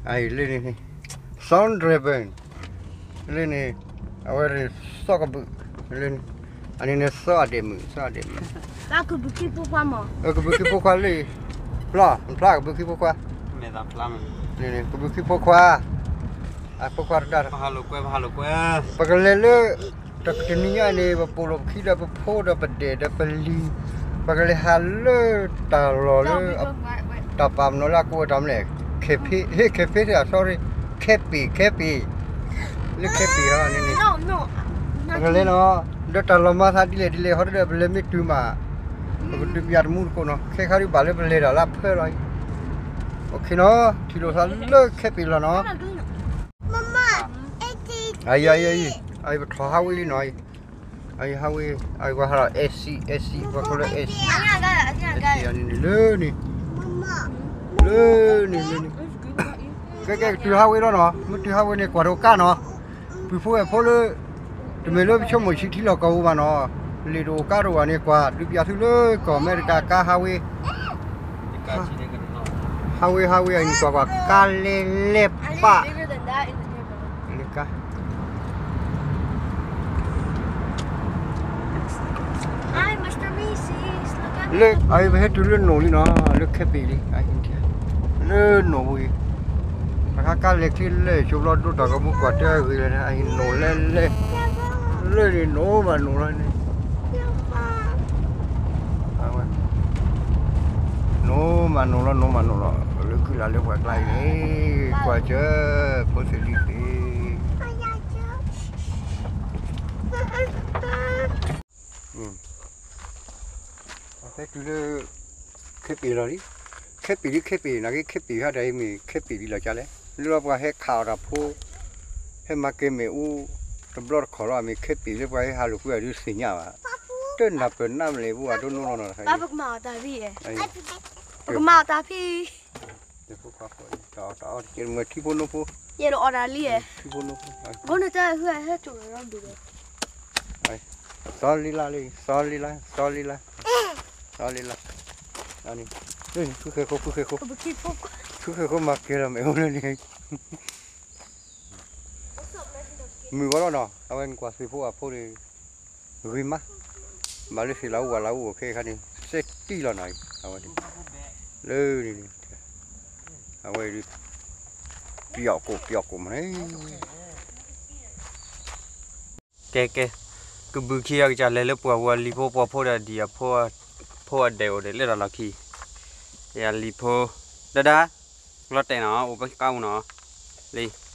အံၤလၢန့ၣ် စီၣ်ဒြဲဘၢၣ် လၢန့ၣ် အဝဲစီၣ်ကဘုး လၢန့ၣ် အန့ၣ်န့ၣ် စီၣ်အဒဲးမုာ် စီၣ်အဒဲးမုာ် ကဘုးခံဖိခွါမး ကဘုးခံဖိခွါလၢ ဖျါ ဖျါကဘုးခံဖိခွါ ကဘုးခံဖိခွါ အဖိခွါတဒၣ် ပကလဲၤလၢ တနံၤညါန့ၣ် ပပိာ်လိာ်ပခံဒီးပဖိဒီးပဒဲးဒီးပလံၤ ပကလဲၤဟးလၢတၢ်လီၢ်လၢ တၢ်ပာ်ပနီၣ်လၢအကိးတၢ်မလဲၣ် ခဲဖ့ ဟ့ၣ် ခဲဖ့ sorry ခဲပ့ၤ ခဲပ့ၤ လၢခဲပ့ၤဟီန့ၣ်န့ၣ် ပကလဲၤနီၤ ဒီးတၢ်လီၤမၤသးဒ်လဲၣ်ဒ်လဲၣ်ဟီဒီး ပလဲၤမ့ၢ်တုၤမး ပကဒုးပျးတမူတကိးနီၤ ခဲခါဒုးဘၣ်လၢပလဲၤတၢ်လၢအဖၢလီၤ အိၣ်ခ့နီၤ ထံၣ်လိာ်သးလၢခဲပ့ၤလီၤနီၤ အံၤ အံၤ အံၤ ပထီၣ်ဟးဝ့လံနီၤ အံၤ ဟးဝ့ အံၤ ပှၤဟးလီၤ အဲၣ်စံ အဲၣ်စံ ပှၤကိးလၢ အဲၣ်စံ အဲၣ်စံ အံၤန့ၣ် လၢန့ၣ် လၢန့ၣ် လၢန့ၣ် ကဲ ကဲ တုၤဟးဝ့လီၤနီၤ မ့ၢ်တုၤဟးဝ့န့ၣ် ကွၢ်တအိၣ်ကါနီၤ ပုၢ်ဖိဝဲၢ်ဖိလၢ တမ့ၢ်လၢပဆိကမိၣ်ဆံထံလီၢ်ကီၢ်ပူၤဘၣ်နီၤ လံာ်တအိၣ်ကါတအိၣ်ဘၣ်န့ၣ် ကွၢ် ဒုးပၠးသုလၢကီၢ်အမဲရကၤ ကါဟးဝ့ ဟးဝ့ ဟးဝ့ အံၤ ကွၢ်ကွၢ် ကါလဲၤလဲၤပၣ် လၢကါ လၢ အံၤ ပဟဲတုၤလၢနိၣ်လံနီၤ လၢခဲပ့ၤလံ လၢနိၣ်ဝံၤ ပှၤကါလဲၤချ့လဲၤ ဆိဘျီဒိတၢ်ကမူကွၢ်တၢ်ဂ့ၤလၢန့ၣ် အံၤနိၣ်လဲၤလဲၤ လၢန့ၣ်နိၣ်မးနိၣ်လီၤန့ၣ် နိၣ်မးနိၣ်လီၤ နိၣ်မးနိၣ်လီၤ လၢကုၢ်လၢ်လၢပှၤကျါအံၤန့ၣ် ကွၢ်စၢၤ ဖိသ့ၣ်လံၤသ့ၣ် ဖဲတုၤလၢ ခဲပ့ၤလီၤလံ ခဲပ့ၤလံ ခဲပ့ၤ နာ်က့ ခဲပ့ၤဟါတၢ်အံၤမ့ၢ် ခဲပ့ၤလံလီၤကလဲၣ် လၢပှၤဟဲခးအီၣ်တၢ်ဖိ ဟဲမၤကဲမ့ၣ်အူ တဘျီတခီၣ်လီၤ အမ့ၢ်ခဲပ့ၤလၢပှၤဟဲဟးလိာ်ကွံာ်အဒုးသ့ၣ်ညါဘၣ် တနၢ်ပၢၢ်နၢ်မလဲၣ် ပှၤဒိၣ်နိၣ်လီၤနီၤ ပကမၤအီၣ်တၢ်ဖံး ပကမၤအီၣ်တၢ်ဖံး တၢ်အီၣ်တၢ်အီတကဲမ့ၢ်ထံဖိနိဖိ ယဲၢ်လီၤအီၣ်တၢ်လံ ထံဖိနိဖိ ဂိၣ်န့ၣ်တၢ်ဟဲဟဲကၠိၤလီၤဘၣ် စီၤလံလါလံ စီၤလံလါ စီၤလံလါ စီၤလံလါ ဖုဃဲၤခိ ဖုဃဲၤခိ ဖုဃဲၤခိမၤကဲလီၤမ့ၣ်အူလၢန့ၣ် မုၢ်ဂီၤလီၤနီၤ အဝဲနကွၢ်သ့ၣ်ဖိအဖိန့ၣ် ဂ့ၤမး ဘၣ်လၢသ့ၣ်လၢအူဝဲလၢအူအိၣ်ခဲခါန့ၣ် စဲတံၢ်လီၤနီၤ အဝဲ လၢန့ၣ် အဝဲဒုး ပျီၣ်ကိၣ်ပျီၣ်ကိၣ်မးန့ၣ် ကဲကဲ ကဘုးခံအကစၢ်လဲၤလၢပှၢ်ပူၤ အလံၤဖိပှၢ်ဖိဒီးဒံၣ်အဖိ ဖိအဒဲးအိၣ်ဒီးလၢတၢ်လီၢ်ခံ ယလံၤဖိ ဒၣ်ဒၣ် လီၤတဲာ်နီၤ အိၣ်ပကါပူၤနီၤ လံ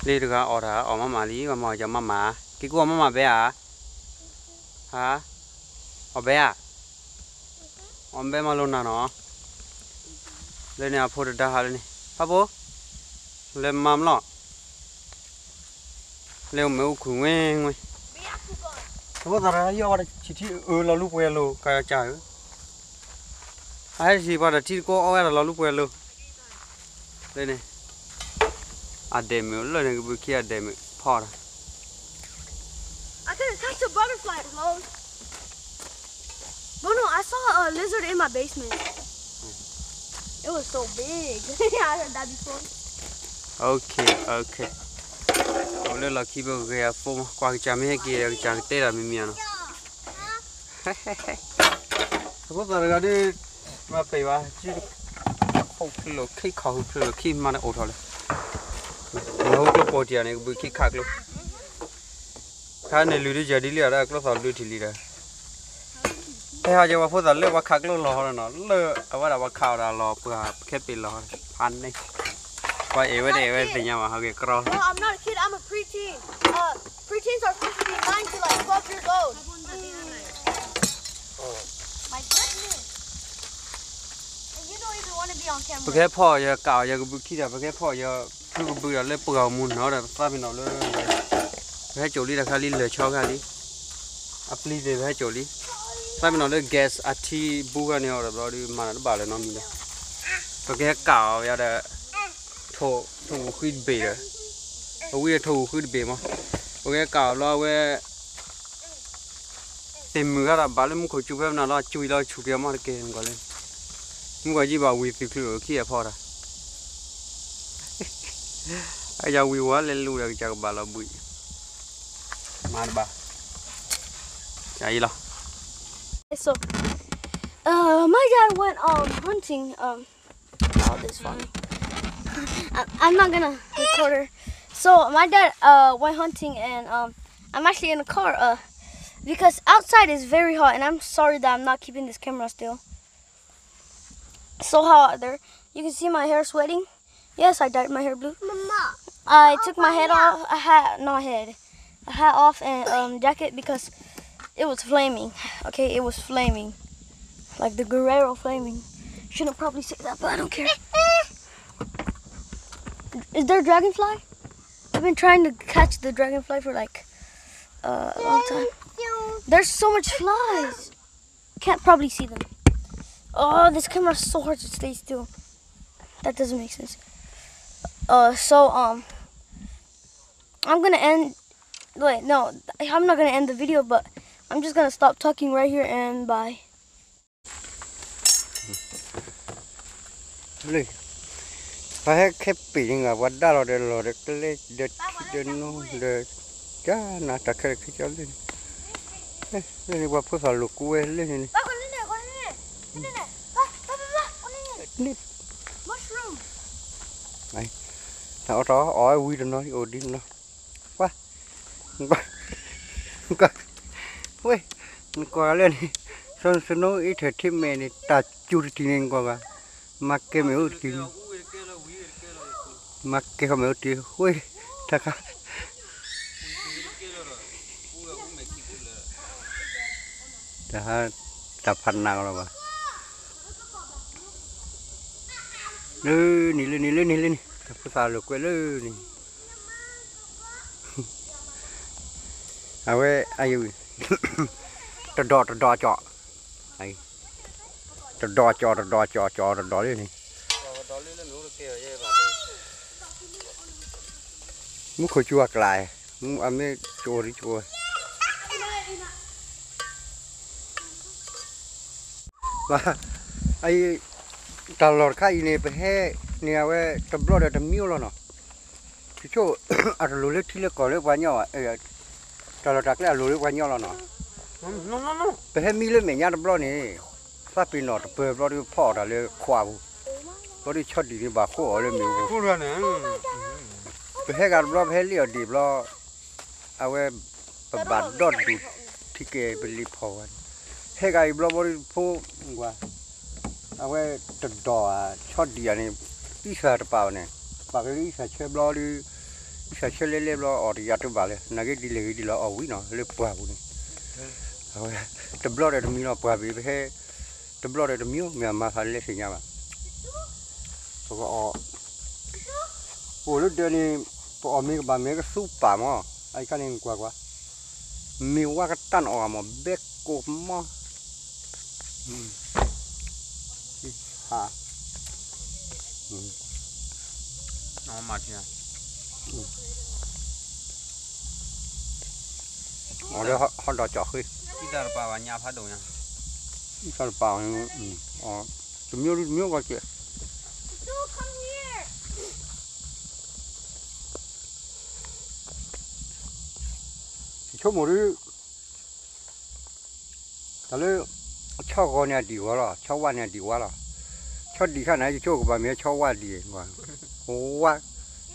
လံတဂၤအီၣ်တၢ် အီၣ်မးမးလံ မၤမၤအီၣ်မးမး က့ၤကူအီၣ်မးမးဘဲဧါ ဟါ အီၣ်ဘဲဧါ အီၣ်ဘဲမၤလိနၤနီၤ လၢန့ၣ်အဖိတဒါဟးလၢန့ၣ် ဖးဖိ လဲၤမၤမလီၤ လဲၤအိၣ်မ့ၣ်အူခုၣ်ငွ့ငွ့ အဃိသတးဒီး ဟဲယီၢ်ဝဲတဆံးထံအၢလီၤလူပှဲၤလိာ် ကစၢ်ဧၢ အဟဲတဆံးပှၤတထံတကိးအီၣ်ဝဲတၢ်လီၤလူပှဲၤလိာ် လၢန့ၣ် အဒဲးမုာ်လၢန့ၣ် ကဘုးခံအဒဲးမုာ်ဖီၣ်တၢ် I could have catch a butterfly, bro. Bro, no, I saw a lizard in my basement. It was so big. Yeah, I heard that before. Okay, okay. အိၣ်လၢလီၢ်ခံပဂဲၤအဖိမး ကွၢ်ကစၢ်မ့ၢ်ဟဲက့ၤ ကစၢ်ကတဲတၢ်မံၤမံၤနီၤ အဃိသတးတဂၤဒုး မၤပ့ၤဘၣ် ခုၣ်ဖျိၣ်ခံခီၣ် ဟုၣ်ဖျိၣ်ခံမးန့ၣ်အိၣ်ထီၣ်လၢ နဟူကျိပိာ်တံၢ်န့ၣ် ကဘုးခံခးကျိ ခါန့ၣ်လုၢ်ဒုးယၤဒ်လံအီၤဒီး ကျိသီၣ်လုၢ်ထံၣ်လံဒီး ဟဲဟးက့ၤပှၤဖိသၣ်လၢပှၤခးကျိလီၤဟီနီၤ လၢအဝဲဒၣ်ပှၤခးအီၣ်တၢ်လီၤပှၤခဲပ့ၤလီၤဟီ ဖးန့ၣ် ပှၤအဲၣ်ဝဲတအဲၣ်ဝဲသ့ၣ်ညါဘၣ် ဟးက့ၤကြီ No, I'm not a kid. I'm a preteen. Uh, preteens are supposed to be nine to like twelve years old. My goodness. And you don't even want to be on camera. ပကဟဲဖီၣ်ယကးအီၤ ယကဘုးခံဒီး ပကဟဲဖီၣ်ယဖုကဘုးဒီးလၢပှၢ်မူနီၤဒီး ပသးပ့ၤနီၣ်လၢ ပဟဲစိာ်လံတခါလံ လၢာ်ဆီခါလံ အပျံၤသ့ၣ် ပဟဲစိာ်လံ သးပ့ၤနီၣ်လၢ gas အထံဘူခါန့ၣ်အီၤဒီး ဘျီဒုးမၤတၢ်တဘၣ်လၢၤနီတမံၤလၢၤ ပကဟဲကးအီၤယၤဒီး ထိၣ် ထိၣ်ဂူၤဃံတဘ့ၣ်ဒီး အဝံအထိၣ်ဂူၤဃံတဘ့ၣ်မး ပကဟဲကးအီၤဘျီအဝဲ သ့ၣ်မုၢ်ဂၤဒီးဘၣ်လၢမူခိၣ်စူၤဖဲပနၤလီၤ စူၤအံၤလီၤဆူၣ်က့ၤအီၤမးတက့ၢ် နကွၢ်လၢ မုၢ်ဂီၤယံၢ်ဘၣ်ဝံၤသုးချုးအိၣ်ခံအဖီတၢ်, အယၤဝံၤဝဲလဲၤလူၤဒီးကစၢ်ကဘၣ်လီၤဘှံး, မၤတဘၣ်, ယၤအံၤလီၤ. So, uh, my dad went um hunting. Um, oh, this phone. I, I'm not gonna record her. So my dad uh went hunting, and um I'm actually in the car uh because outside is very hot, and I'm sorry that I'm not keeping this camera still. So hot out there. You can see my hair sweating. Yes, I dyed my hair blue. Mama. I took my head off. I had no head. I had off and um jacket because it was flaming. Okay, it was flaming, like the Guerrero flaming. Shouldn't probably say that, but I don't care. Is there a dragonfly? I've been trying to catch the dragonfly for like uh, a long time. There's so much flies. Can't probably see them. Oh, this camera is so hard to stay still. That doesn't make sense. Uh, so um, I'm gonna end. Wait, no, I'm not gonna end the video, but I'm just gonna stop talking right here and bye. လၢ ပှၤဟဲခဲပ့ၤန့ၣ် ပှၤဒၣ်လီၤဒီးလီၤဒီးကျဲဒီးထံဒီးနိဒီး ကနၤတၢ်ခဲလၢာ်ခဲဆ့လၢန့ၣ်, လၢန့ၣ်ပှၤဖိသၣ်လိာ်ကွဲလၢန့ၣ်န့ၣ်, န့ၣ်, တၢ်အီၣ်တၢ်အီၣ်အီၣ်ဝဲဝံၤတနီၤ အိၣ်ဒံးတနီၤ, ကွၢ် ကွၢ်, ဝဲ, နကွၢ်လၢန့ၣ်, စနိအ့ထၢၣ်ထံမဲာ်န့ၣ် တၢ်စူၤတထံၣ်န့ၣ် နကွၢ်ကွၢ်, မၤကဲမဲာ်အိၣ်တထံၣ်န့ၣ်, မၤကဲမဲာ်အိၣ်တထံၣ်, ဝဲ, တၢ်ခါ, တၢ်ဟး, တၢ်ဖးနးကလီၤဘၣ်. လၢန့ၣ် လၢန့ၣ် လၢန့ၣ် လၢန့ၣ် တၢ်ဖိသၣ်လိာ်ကွဲလၢန့ၣ်, အဝဲ, အယံၤ, တဒီးတဒီးကၠီၣ်, တဒီးကၠီၣ် တဒီးကၠီၣ် ကၠီၣ်တဒီးလၢန့ၣ်, မူခိၣ်ကၠူအကျါ, မူအမ့ၢ်ကၠိဒ်ကၠိ ဘၣ်, အအံၤ, တၢ်လီၢ်တခါအံၤန့ၣ် ပဟဲန့ၣ် အဝဲတဘျီဒီးတမံၤလီၤနီၤ, တဆိ, အတလိၣ်လၢထံလၢကီၢ်လၢပှၤညီဘၣ်, တၢ်လီၢ်တၢ်ကျဲအလိၣ်လၢပှၤညီလီၤနီၤ, ပဟဲမံလၢမဲာ်ညါတဘျီန့ၣ်, သးပ့ၤနီၣ်တပၢၢ်ဘျီဒီးဖီအီၣ်တၢ်လၢခွါပူၤ, ဘျီဒီးဆီဒံၣ်န့ၣ်ဘၣ်ဃိအီၤလၢမ့ၣ်အူပူၤ, ပဟဲဂၤတဘျီ ပဟဲလ့ၣ်အီၤဒံးဘျီ အဝဲ, ပဘၣ်ဒီဒူၣ်ထံကဲပလံၤဖီဝဲ, ဟဲဂၤအံၤဘျီဘျီဒ်ဖိ, ကွၢ်, အဝဲတဒီးဧါ ဆီဒံၣ်ဧါန့ၣ်, အံသၣ်တပာ်ဘၣ်န့ၣ်, ပာ်ကလံအံသၣ်ဆၢဘျီဒီး, အံသၣ်ဆၢလဲလဲဘျီအီၣ်တယၤတဘၣ်လၢ နာ်က့ဒ်လဲၣ်ဂ့ၤဒ်လဲၣ်အီၣ်ဝံၤနီၤ လၢပှၢ်ပူၤန့ၣ်, အဝဲ, တဘျီဒီးတမံၤလီၤပှၢ်ဘ့ၣ် ပဟဲ, တဘျီဒီးတမံၤ မ့ၢ်အမၤသးလဲသ့ၣ်ညါဘၣ် ပကအီၣ်, ပအိၣ်လၢဒၢးန့ၣ်, ပအီၣ်မ့ၢ်ကဘၣ်မ့ၢ်ကသူပာ်မး, အအံၤခါန့ၣ်ကွၢ်ကွၢ်, မ့ၢ်ဝါကတၢ်နအီၣ်မး ဘဲကိးမး, ဟါ, မၤထံ, အီၣ်လၢဟီၣ်ဒီးကၠီၣ်ဃ့, အံသၣ်တပာ်ဘၣ်ညါဖးဒိၣ်ညါ, အံသၣ်တပာ်, တမံၤတမံၤကီကဲး ယဆိကမိၣ်ဒ်, တၢ်လၢ, ဆီဂီၤန့ၣ်အဒံးဂီၤလီၤ ဆီဝါန့ၣ်အဒံးဝါလီၤ, ဆီဒံးခါန့ၣ် ယဆိကမိၣ်ကဘၣ်မ့ၢ်ဆီဝါဒံး, ဝါ,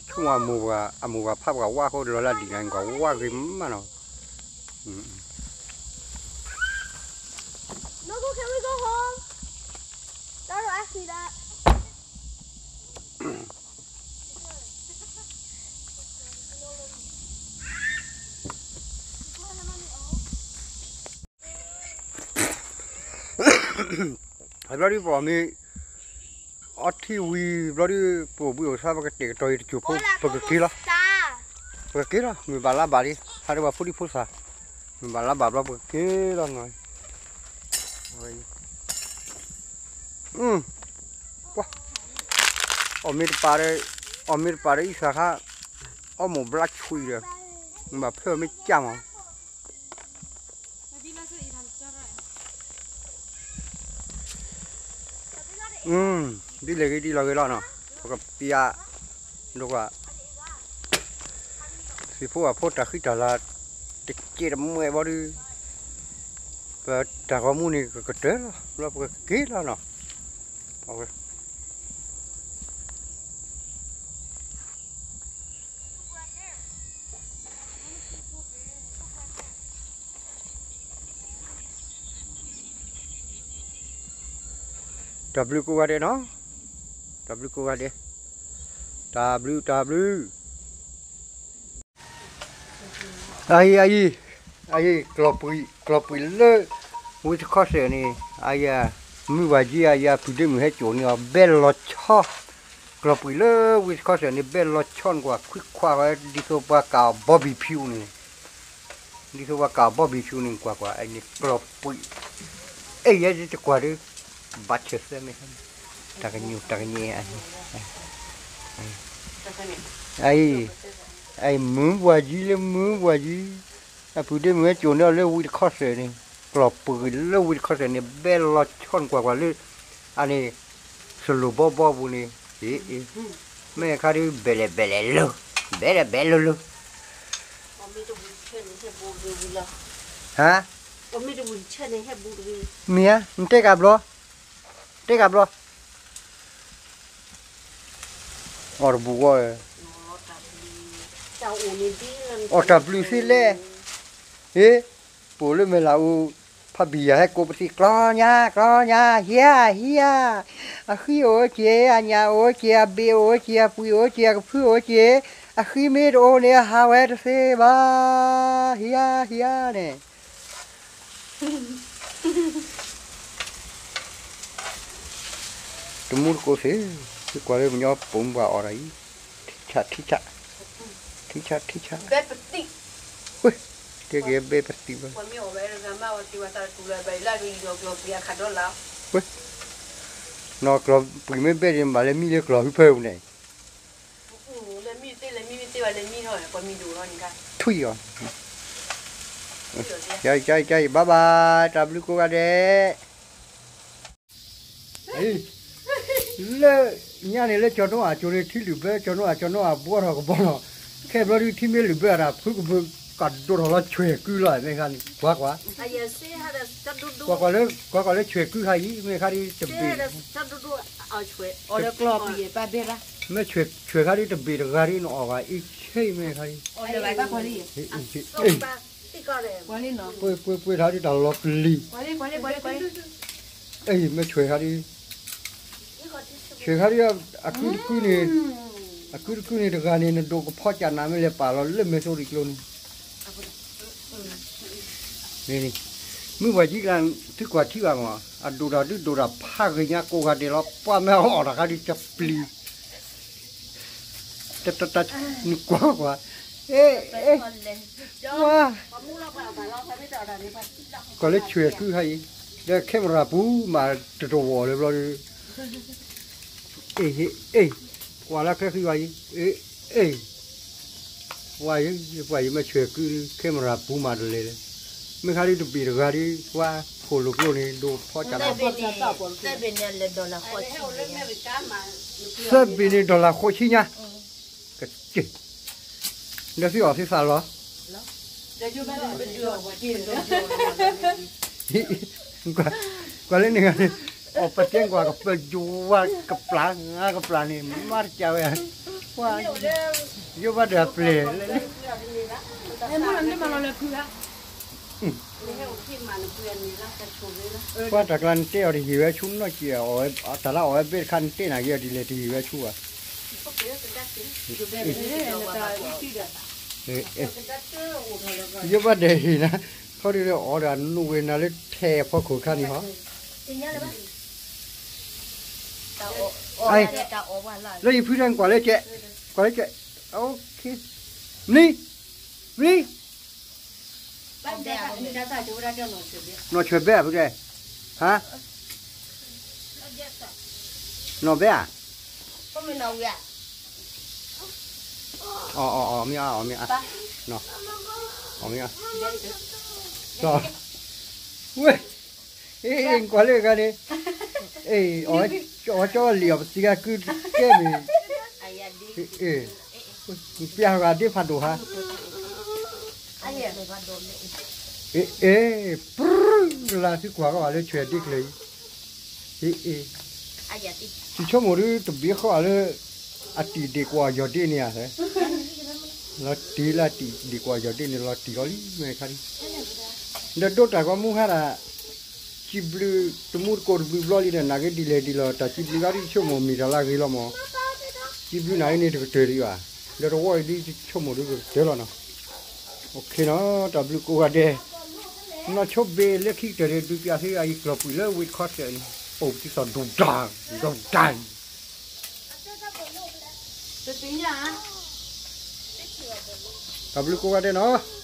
ဆိကမိၣ်အမိၢ်ပှၢ် အမိၢ်ပှၢ်ဖးပှၤဝါဃိလီၤလၢဒံးန့ၣ် ကွၢ်ဝါဂ့ၤမးနီၤ Noble, can we go home? Dad will ask me that. ဘျီဒ်ပအီၣ်မ့ၢ်, အီထံဝံၤဘျီဒ်ပအိၣ်ဘှံးအိၣ်သါ ပကတဲာ်ကတီၤအံၤတစိၢ်ဖိ ပကက့ၤလီၤ, ပကက့ၤလီၤ မ့ၢ်ဘၣ်လါဘၣ်လံ ဟးဒီးပှၤဖိဒံဖိသၣ်, မ့ၢ်ဘၣ်လါဘၣ်ဘျီပကက့ၤလီၤနီၤ, အီၣ်မ့ၢ်တပာ်ဒီး, အီၣ်မ့ၢ်တပာ်ဒီးအံသၣ်ခါ, အီၣ်မိၢ်ဘျါဆွံဒီး, မ့ၢ်ဘၣ်ဖျၢၣ်မ့ၢ်ကၢ်မး, ဒ်လဲၣ်ဂ့ၤဒ်လဲၣ်ဂ့ၤလီၤနီၤ, ပကပျး ဒိကွၢ် သ့ၣ်ဖိဝၣ်ဖိတၢ်ဃံတၢ်လၤ တကဲတမှဲဘီဒုး, ပတၢ်ဂီၤမူန့ၣ်ကကတၢၢ်လီၤ, ဘျီပကက့ၤလီၤနီၤ. တၢ်ဘျုးကိးဂၤဒဲးနီၤ, တၢ်ဘျုးကိးဂၤဒဲး, တၢ်ဘျုးတၢ်ဘျုး. အအံၤ အအံၤ အအံၤ ကျီၢ်ပှံၢ် ကျီၢ်ပှံၢ်လၢ ဝံသခီစဲးန့ၣ် အယၤ မုၢ်ဝၤကံ အယၤဖုဒ့မုၢ်ဟဲစိာ်န့ၢ်အီၤ ဘဲလီၤဆီ, ကျီၢ်ပှံၢ်လၢဝံသခီစဲးန့ၣ် ဘဲလီၤဆီနကွၢ် ခွံခွါဝဲ ဒ်သိးပှၤကးအီၤ barbecue န့ၣ် ဒ်သိးပှၤကးအီၤ barbecue န့ၣ် ကွၢ်ကွၢ် အဲန့ၣ်ကျီၢ်ပှံၢ်, အဲယဲတကွၢ်ဒီး ဘၣ်ဆၢသၢမ့ၢ် တၢ်ကညိၣ်တၢ်ကညဲ အံၤ အံၤ မုၢ်ပှၢ်ကံလၢမုၢ်ပှၢ်ကံ, အဖုဒ့မုၢ်ဟဲစိာ်န့ၢ်အီၤလၢ ဝံတခီစဲးန့ၣ်, ကျီၢ်ပှံၢ်လၢဝံတခီစဲးန့ၣ် ဘဲလီၤဆီနကွၢ်ကွၢ်လၢ အန့ၣ် စလိၣ်ဘီဘီပူၤန့ၣ်, အ့ အ့ မ့ၢ်ခါဒုး ဘဲလဲၣ်ဘဲလဲၣ်လၢ, ဘဲလဲၣ်ဘဲလဲၣ်လၢ, ဟါ, မ့ၢ်ဧါ, နတဲကးဘျီ, တဲကးဘျီ, အီၣ်တဘူးဂီၢ်, အီၣ်တၢ်ဘျုးသ့လဲၣ်, ဟ့, ပိာ်လၢမဲာ်လးအူ, ဖးဘံၣ်ယၤဟဲကိးပသံ ကျီညါ ကျီညါ ဟံဧါ ဟံဧါ, အဃံအိၣ်က့ၤ အညၣ်အိၣ်က့ၤ အဘ့ၣ်အိၣ်က့ၤ အပှံာ်အိၣ်က့ၤ အကဖုအိၣ်က့ၤ, အဃံမ့ၢ်တအိၣ်န့ၣ် အဟးဝဲတသ့ဘၣ်, ဟံဧါ ဟံဧါန့ၣ် တမူတကိးသ့ၣ်, ကွၢ်လၢပညီပိာ်မုၣ်ပှၤအီၣ်တၢ်အံၤ, ထံဆး ထံဆး, ထံဆး ထံဆး, ဝ့ၢ်, ကဲက့ၤဘဲပသံၣ်ဘၣ်, ဝ့ၢ်, နီၢ်ကျီၢ်ပှံာ်မ့ၢ်ဘဲန့ၣ် ဘၣ်လဲၤမံလၢကျီၢ်ဟုဖၢပူၤန့ၣ် ထွံၣ်အီၤ, ကကက bye bye တၢ်ဘျုးကိးဂၤဒဲး လၢညါန့ၣ်လၢကၠီၤနိအၤကၠိၤန့ၣ် ထံလုၢ်ဘၢ ကၠီၤနိအၤ ကၠီၤနိအၤဘှီထီၣ်ကဘီလီၤ, ခဲဘျီဒုးထံမ့ၢ်လုၢ်ဘၢအတၢ်ဖုကဖု ကဒိၣ်ထီၣ်လီၤဆွဲၣ်ကုလီၤ မ့ၢ်ခါန့ၣ် ကွၢ်ကွၢ်, ကွၢ်ကွၢ်လၢ ကွၢ်ကွၢ်လၢဆွဲၣ်ကုခါအံၤ မ့ၢ်ခါဒုးတဘ့ၣ် မ့ၢ်ဆွဲၣ်ခါဒုးတဘ့ၣ်တဂၤဒုးနအီၣ်ဘၣ်အံၤဆ့မ့ၢ်ခါဒုး, ပှ့ၤပှ့ၤပှ့ၤထါဒုးတၢ်လီၤပျံၤ, မ့ၢ်ဆွဲၣ်ခါဒုး, ဆွဲၣ်ခါဒုး, အကုတကုန့ၣ်, အကုတကုန့ၣ်တဂၤန့ၣ် နဒိၣ်ကဖီကၢ်နၤမ့ၢ်လဲၤပာ်လီၤလၢမဲာ်သိရံၣ်ကျိန့ၣ် မုၢ်ပှၢ်ကံကျါ သုကွၢ်ထံဘၣ်မး, အဒိၣ်တၢ်ဒုးဒိၣ်တၢ်ဖးဂ့ၤညါကိးဂၤဒဲးလီၤ, ပှၤမ့ၢ်အီၣ်တၢ်ခါဒုးတပျံၤ, တတတ နကွၢ်ကွၢ်, အဲ အဲ ကွၢ်, ကွၢ်လၢဆွဲၣ်ကုခါအံၤ, ဒီး camera ပူၤမးတတဝီၤလၢဘျီဒုး အ့ၣ် ကွၢ်လၢကျဲဃံဝါအံၤ, အ့ၣ် ကွၢ်အံၤ ကွၢ်အံၤ မ့ၢ်ဆွဲၣ်ကု camera ပူၤမးတလဲၤလဲၣ်, မ့ၢ်ခါဒုးတဘ့ၣ်တဂၤဒုး ကွၢ်ခိၣ်လိာ်ကျိန့ၣ် ဒိၣ်ဖီကၢ်နၤ သၢဘ့ၣ်န့ၣ် dollar ဃိးဆံညါ, ကစၢၢ်, ဒီးသုအီၣ်သုသးလီၤ ကွၢ်လၢန့ၣ်ဂၤန့ၣ် အီၣ်ပတဲကွၢ်ကပၢၤယိၤဝါကပျၢ် ငါကပျၢ်န့ၣ် မၤတကးဝဲ, ကွၢ်, ယိၤဘၣ်ဒီးအပျဲၢ်လၢ ကွၢ်တၢ်ကျါနတဲအီၤတဟ့ၣ်ဝဲဆူနီၢ်က့ၤ, တၢ်လၢအီၣ်ဝဲဘ့ၣ်တခါနတဲနၤက့ၤအီၤဒ်လဲၣ်တဟ့ၣ်ဝဲဆူဘၣ်, ယိၤဘၣ်ဒီးဟ့ၣ်နၤ, ခီဒုးအီၣ်ဒီးနူဝဲနၤလၢထဲအဖီခိၣ်ခါန့ၣ်ဟီ လၢယဖုတဲကွၢ်လၢကဲ, ကွၢ်လၢကဲ, မနံၤ, မနံၤ, နီၢ်ဆွဲၣ်ဘဲဧါဖုတဲ, ဟါ, နီၢ်ဘဲဧါ, အီၣ်အီၣ်အီၣ်မ့ၢ်အါအီၣ်မ့ၢ်အါ, အီၣ်မ့ၢ်အါ, ဝဲ, ကွၢ်လၢဂၤန့ၣ် အ့ၣ်, အဝဲကၠီလံာ်အီၤ ပသံဂၤကုကဲမ့ၢ်, အ့ၣ်, ပျၢ်ဂၤဒ့ၣ်ဖးဒိၣ်ဟါ, အ့ၣ်, ပရူၤ, လၢသုကွၢ်ကီးလၢဆွဲဒ့ၣ်ကျဲၤအံၤ, အ့ၣ်, သုဆိကမိၣ်ဒုတဘ့ၣ်ဃီလၢ အတံၢ်ဒ့ၣ်ကွၢ်ယီၤဒ့ၣ်န့ၣ်ဧါ, လီၤတံၢ်လၢအတံၢ်ဒ့ၣ်ကွၢ်ယီၤဒ့ၣ်န့ၣ် လီၤတံၢ်အီၤလံ မဲာ်ခါဒံး, ဒီးဒိၣ်တၢ်ကီမူဟါဒၣ်, စံးဘျုးတမူတကိးတဘျုးဘျီလံဒီး နာ်က့ဒ်လဲၣ်ဒ်လဲၣ် တၢ်စံးဘျုးဂၤဒ်ဆိကမိၣ်မ့ၢ်တၢ်လၢအဂ့ၤလီၤမး, စံးဘျုးနာ်က့န့ၣ်တကတၢၢ်ဒံးဘၣ်, ဒီးတဝီအံၤဒ်ဆိကမိၣ်ဒုကတၢၢ်လီၤနီၤ, အိၣ်ခ့နီၤ တၢ်ဘျုးကိးဂၤဒဲး, နီၢ်ဆိဘ့ၣ်လၢခံကတၢၢ်ဒီး ဒုးပျၢ်သုအအံၤကျီၢ်ပှံာ်လၢ ဝ့ၢ်တခီတၢၣ်န့ၣ်, အိၣ်ပတံၤသီၣ်ဒိၣ်ဒၣ်, ဒိၣ်ဒၣ် တၢ်ဘျုးကိးဂၤဒဲးနီၤ.